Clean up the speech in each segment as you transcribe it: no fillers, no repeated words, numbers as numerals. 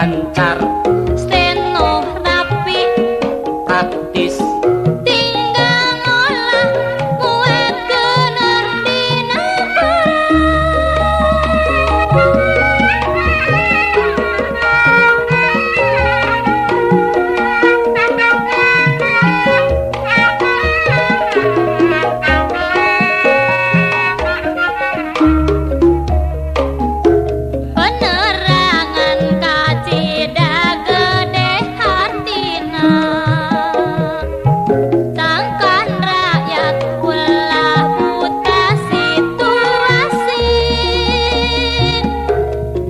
Lancar steno rapi praktis tinggal ngolah muat gener dina penerangan kacida gede hartina sangkan rakyat ulah buta situasi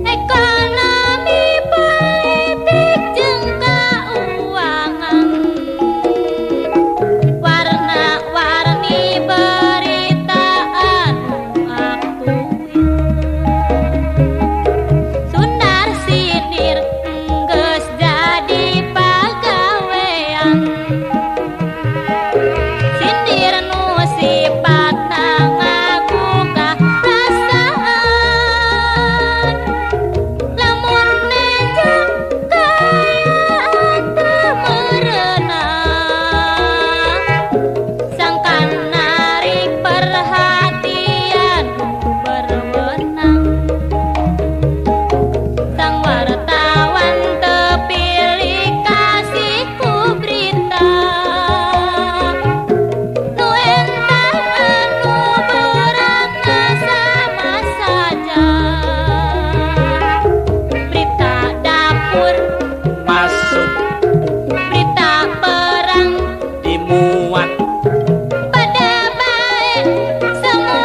ekonomi politik jeung kauangan warna-warni berita anu aktual Sundar sindir geus jadi pagawean sindir nu sifatna ngagugah perasaan lamun nejo kaayaan teu merenah sangkan narik perhatian nu berwenang sang wartawan teu pilih kasih ku berita nu entah anu beratna sama saja berita dapur masuk berita perang dimuat pada bae semua.